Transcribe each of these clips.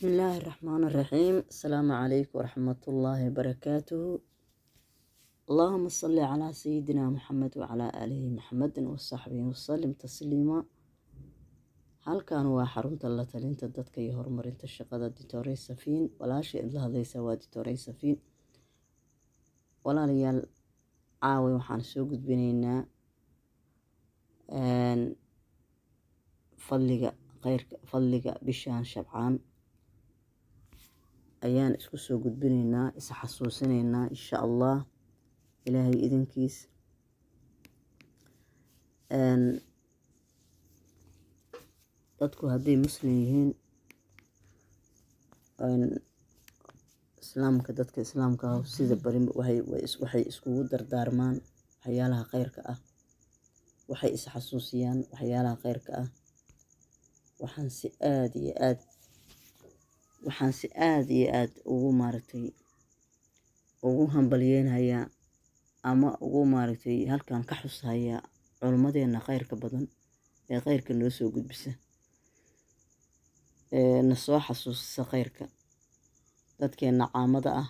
Bismillaahi Raxmaani Raxiim. Asalaamu calaykum waraxmatullaahi wabarakaatuhu. Allaahuma salli calaa sayidina Muxamed wacalaa aalihi Muxamedin wasaxbihi wasalim tasliima. Halkan waa xarunta la talinta dadka iyo horumarinta shaqada Doctor Safiin. Walaasha idla hadlaysa waa Doctor Safiin. Walaalayaal, caawa waxaan soo gudbinaynaa fadliga khayrka, fadliga bishaan Shabcaan ayaan isku soo gudbinaynaa, is xasuusinaynaa, insha Allah, Ilaahay idinkiis. Dadku hadday Muslim yihiin, Islaamka, dadka Islaamka ah sida bari waxay iskugu dardaarmaan waxyaalaha khayrka ah, waxay is xasuusiyaan waxyaalaha khayrka ah. Waxaan si aad iyo aad ugu maaragtay ugu hambalyeynhayaa ama ugu maaragtay halkan ka xushayaa culimmadeena khayrka badan ee khayrka noo soo gudbisa, ee na soo xasuusisa khayrka, dadkeena caamada ah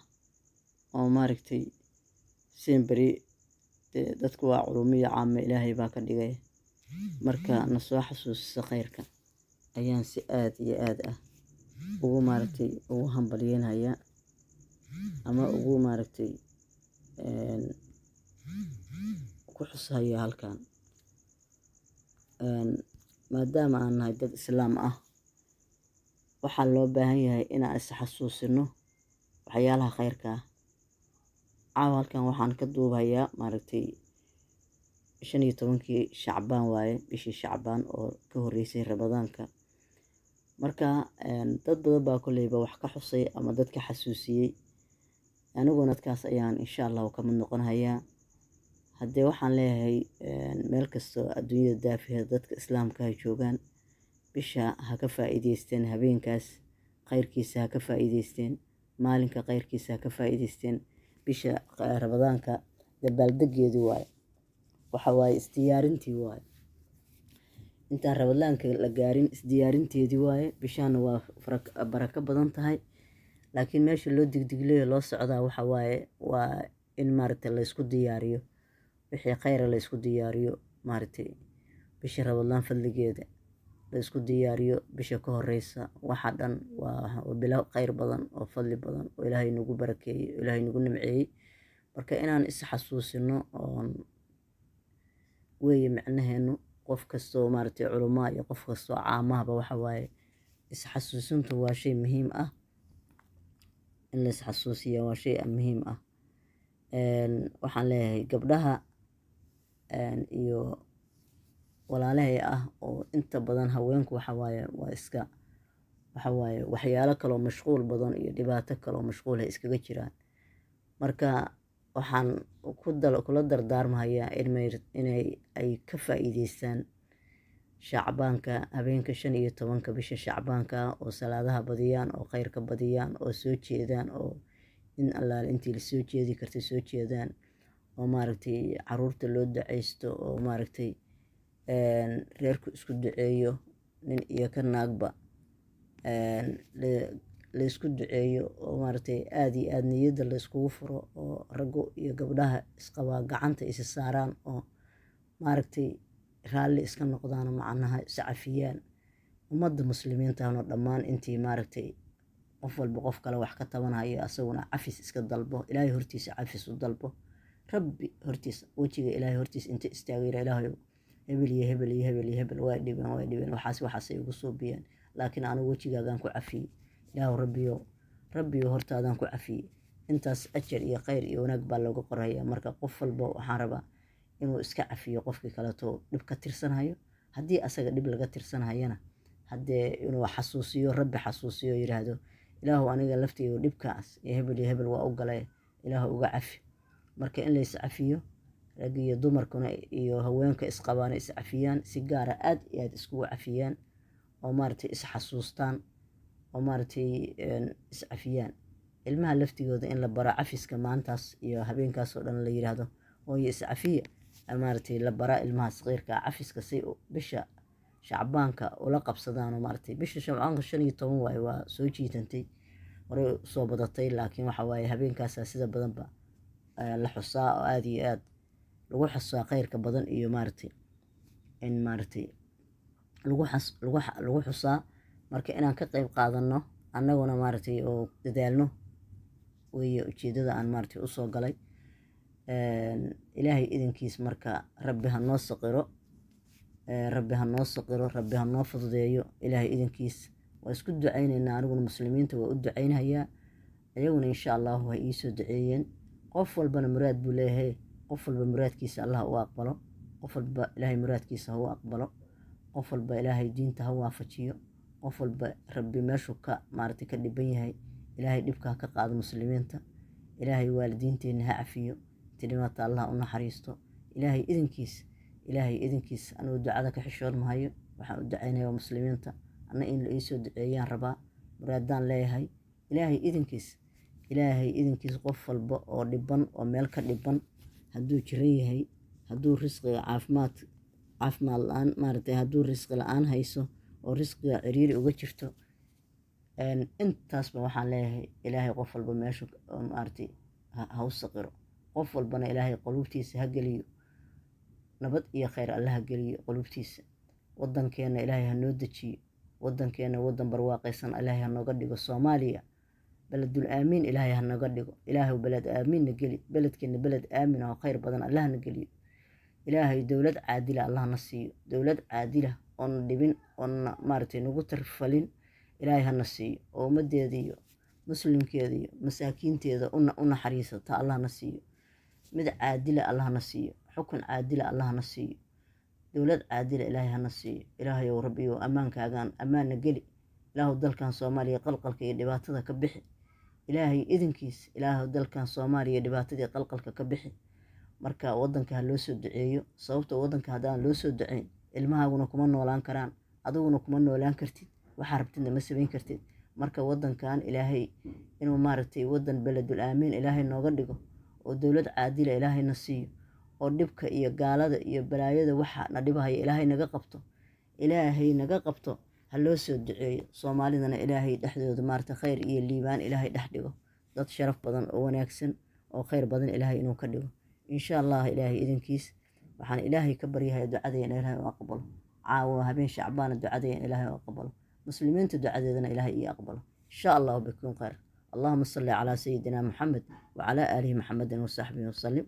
oo maaragtay semberi dee dadku waa culumiyo caamo Ilaahay baa ka dhigay. Marka na soo xasuusisa khayrka ayaan si aad iyo aad ah ugu maaragtay ugu hambalyeynhayaa ama ugu maaragtay ku xushayaa halkan. Maadaama aan nahay dad Islaam ah, waxaa loo baahan yahay inaan is xasuusino waxyaalaha khayrka ah. Caawa halkan waxaan ka duubayaa maaragtay 15-kii Shacbaan waaye, bishii Shacbaan oo ka horreysay Ramadaanka. Marka dad badan baa kolleyba wax ka xusay ama dadka xasuusiyey, aniguna dadkaas ayaan insha Allahu ka mid noqon hayaa. Haddee waxaan leeyahay, meel kastoo adduunyada daafaheeda dadka Islaamka ay joogaan, bisha ha ka faa'iideysteen, habeenkaas khayrkiisa ha ka faa'iideysteen, maalinka khayrkiisa ha ka faa'iideysteen. Bisha Ramadaanka dabaaldegeedii waaye, waxa waaye isdiyaarintii waaye, intaan Ramadaanka la gaarin isdiyaarinteedii waaye. Bishaana waa barako badan tahay, laakiin meesha loo digdigleeyo loo socdaa waxa waaye waa in maaragtay la isku diyaariyo wixii khayra, la isku diyaariyo maaragtay bisha Ramadaan fadligeeda la isku diyaariyo. Bisha ka horeysa waxa dhan waa bilo khayr badan oo fadli badan oo Ilaahay nagu barakeeyey oo Ilaahay nagu nimceeyey. Marka inaan is xasuusino oon weeye micnaheenu. Qof kastoo maaragtay culumaa iyo qof kastoo caamahaba, waxa waaye is xasuusintu waa shay muhiim ah. In la is xasuusiya waa shay muhiim ah. Waxaan leeyahay gabdhaha iyo walaalahay ah oo inta badan haweenku waxa waaye waa iska waxa waaye waxyaalo kaloo mashquul badan iyo dhibaato kaloo mashquul ay iskaga jiraan. Marka waxaan kula dardaarmahayaa inay ay ka faa'iideystaan Shacbaanka, habeenka 15-ka bisha Shacbaanka, oo salaadaha badiyaan, oo khayrka badiyaan, oo soo jeedaan, oo in Allaale intii la soo jeedi kartay soo jeedaan, oo maaragtay caruurta loo duceysto, oo maaragtay reerku isku duceeyo, nin iyo ka naagba la isku duceeyo, oo maaragtay aad iyo aad niyadda la iskugu furo, oo raggu iyo gabdhaha isqabaa gacanta isa saaraan, oo maaragtay raalli iska noqdaan, macnaha is cafiyaan. Ummadda Muslimiintahna dhammaan intii maaragtay qof walba qof kale wax ka tabanhayo, asaguna cafis iska dalbo, Ilaahay hortiisa cafis u dalbo, Rabbi hortiisa, wejiga Ilaahay hortiisa inta istaagay: "Ilaahayow, hebel iyo hebel iyo hebel iyo hebel way dhibeen, way dhibeen, waxaas waxaasay igu suubiyeen, laakiin anigu wejigaagaan ku cafiyey. Ilaahu Rabbiyo, Rabbiyo, hortaadaan ku cafiyey." Intaas ajar iyo khayr iyo wanaag baa looga qoraya. Marka qof walba waxaan rabaa inuu iska cafiyo qofkii kaleeto dhib ka tirsanhayo. Haddii asaga dhib laga tirsanhayana, haddee inuu xasuusiyo, Rabbi xasuusiyo, yidhaahdo: "Ilaahu, aniga lafteydu dhibkaas iyo hebel iyo hebel waa u galay, Ilaahu uga cafi." Marka in la is cafiyo, rag iyo dumarkuna iyo haweenka isqabaana is cafiyaan, si gaara aad iyo aad iskugu cafiyaan, oo maaragtay is xasuustaan, oo maaragtay is cafiyaan. Ilmaha laftigooda in la baro cafiska maantaas iyo habeenkaas oo dhan, la yidhaahdo: "Hooyo, is cafiya." Maaragtay la bara ilmaha saqiirka ah cafiska si bisha. Shacbaanka ula qabsadaan oo maaragtay bisha Shacbaanka 15 waaye, waa soo jiitantay, horey usoo badatay, laakiin waxa waaye habeenkaasaa sida badanba la xusaa oo aada iyo aada lagu xusaa khayrka badan iyo maaragtay in maaragtay lagu xas lagu lagu xusaa. Marka inaan ka qeyb qaadano annaguna maaragtay oo dadaalno weeye ujeedada aan maaragtay usoo galay. Ilaahay idinkiis, marka Rabbi ha noo saqiro, Rabbi ha noo saqiro, Rabbi ha noo fududeeyo. Ilaahay idinkiis waa isku ducayneynaa. Aniguna muslimiinta waa u ducaynhayaa, iyaguna insha Allahu ha iisoo duceeyeen. Qof walbana muraad buu leeyahay. Qof walba muraadkiisa Allah u aqbalo. Qof walba Ilaahay muraadkiisa ha u aqbalo. Qof walba Ilaahay diinta ha waafajiyo. Qof walba Rabbi meeshuu ka maaragtay ka dhiban yahay, Ilaahay dhibka ha ka qaado muslimiinta. Ilaahay waalidiinteenna ha cafiyo, intii dhimata Allah u naxariisto. Ilaahay idinkiis, Ilaahay idinkiis, anigu ducada ka xishoon mahayo. Waxaan u ducaynaya muslimiinta, anna in la iisoo duceeyaan rabaa, muraadaan leeyahay. Ilaahay idinkiis, Ilaahay idinkiis, qof walba oo dhiban oo meel ka dhiban, hadduu jiran yahay, hadduu risqiga caafimaad la-aan maaragtay, hadduu risqi la-aan hayso oo risqiga ciriiri uga jirto, intaasba waxaan leeyahay Ilaahay qof walba meeshu maaragtay ha u saqiro. Qof walbana Ilaahay qulubtiisa ha geliyo nabad iyo khayr, Alla ha geliyo qulubtiisa. Wadankeena Ilaahay ha noo dejiyo. Wadankeena wadan barwaaqaysan Ilaahay ha nooga dhigo. Soomaaliya beledul aamiin Ilaahay ha nooga dhigo. Ilaahay beled aamiinna geli. Beledkeena beled aamin oo khayr badan Allah na geliyo. Ilaahay dowlad caadila Allah na siiyo. Dowlad caadila oona dhibin oona maaragtay nagu tarfalin Ilaahay hana siiyo, oo ummadeeda iyo muslimkeeda iyo masaakiinteeda u naxariisata Allah na siiyo. Mid caadila Allah na siiyo. Xukun caadila Allah na siiyo. Dowlad caadila Ilaahay hana siiyo. Ilaahayow, Rabbiyow, ammaankaagaan ammaanna geli. Ilaahu dalkan Soomaaliya qalqalka iyo dhibaatada ka bixi. Ilaahay idinkiis, Ilaahu dalkan Soomaaliya dhibaatadii qalqalka ka bixi. Marka wadanka ha loo soo duceeyo, sababta wadanka haddaan loo soo duceyn, ilmahaaguna kuma noolaan karaan, adiguna kuma noolaan kartid, waxaa rabtidna ma samayn kartid. Marka wadankan Ilaahay inuu maaragtay wadan beledul aamiin Ilaahay nooga dhigo, oo dowlad caadila Ilaahayna siiyo, oo dhibka iyo gaalada iyo balaayada waxa na dhibahaya Ilaahay naga qabto, Ilaahay naga qabto, ha loo soo duceeyo. Soomaalidana Ilaahay dhexdooda maaragtay khayr iyo liibaan Ilaahay dhex dhigo, dad sharaf badan oo wanaagsan oo khayr badan Ilaahay inuu ka dhigo insha Allah. Ilaahay idinkiis, waxaan Ilaahay ka baryahay ducadeena Ilaahay u aqbalo. Caawa habeen Shacbaana ducadeena Ilaahay u aqbalo, muslimiinta ducadeedana Ilaahay ii aqbalo insha Allahu. Bikun khayr. Allahuma salli calaa sayidina Maxamed wacalaa aalihi Maxamedin wasaxbihi wasalim.